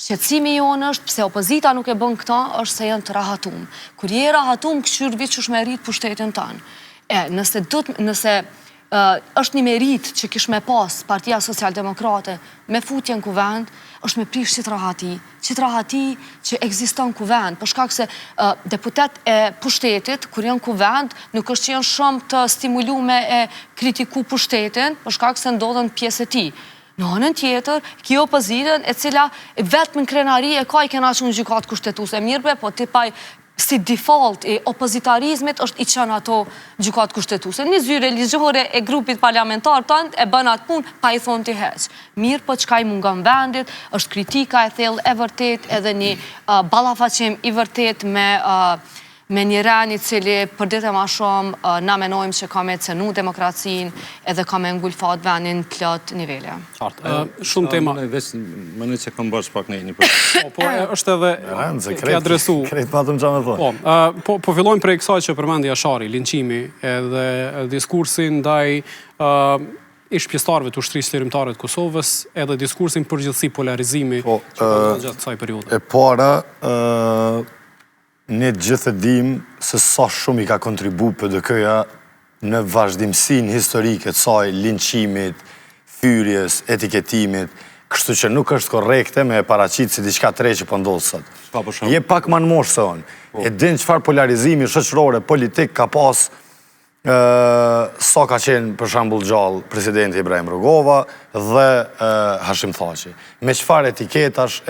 Shqetësimi jonë është pse opozita nuk e bën këta, është se janë të rahatum. Kur je rahatum, këqyr veç qysh me rrit pushtetin tanë. E, nëse, do nëse është një merit që kish me pas Partia Socialdemokrate me futje në kuvend, është me prish qitë rahati, qitë rahati që ekziston kuvend, për shkak se deputet e pushtetit, kur janë kuvend, nuk është që janë shumë të stimulume e kritiku pushtetin, për shkak se ndodhen pjesë e tij. Në anën tjetër, kjo opozitën e cila vetëm në krenari e ka i kena që në gjykatë kushtetuese, mirë bre, po ti paj si default i opozitarizmit është i qënë ato gjykatë kushtetuese. Një zyre ligjore e grupit parlamentar tënd e bën atë punë pa i thonë ti heq. Mirë, po çka i mungon vendit, është kritika e thellë e vërtet edhe një ballafaqim i vërtet me një ren i cili për ditë e ma shumë na menojmë që ka me cenu demokracinë edhe ka me ngulfat vendin plot nivele. Qartë. Shumë tema. Veç, mendoj që kam bërë pak në një për. Po, po, është edhe se ke adresu. Krejt patëm qa me thonë. Po, po, po fillojmë prej kësaj që përmendi Jashari, linçimi edhe diskursi ndaj ish pjesëtarëve të ushtrisë çlirimtare të Kosovës, edhe diskursin përgjithësi polarizimi Po, që ka ndodhur gjatë kësaj periudhe. E para, ne gjithë e dim se sa shumë i ka kontribu PDK-ja në vazhdimësinë historike të saj, linçimit, fyrjes, etiketimit, kështu që nuk është korrekte me e paraqit si diçka të re që po ndodh sot. Pa, për shembull? Je pak më në moshë se unë. E din çfarë polarizimi shoqërore, politik ka pas sa ka qenë për shembull gjallë presidenti Ibrahim Rugova dhe Hashim Thaçi. Me çfarë etiketash e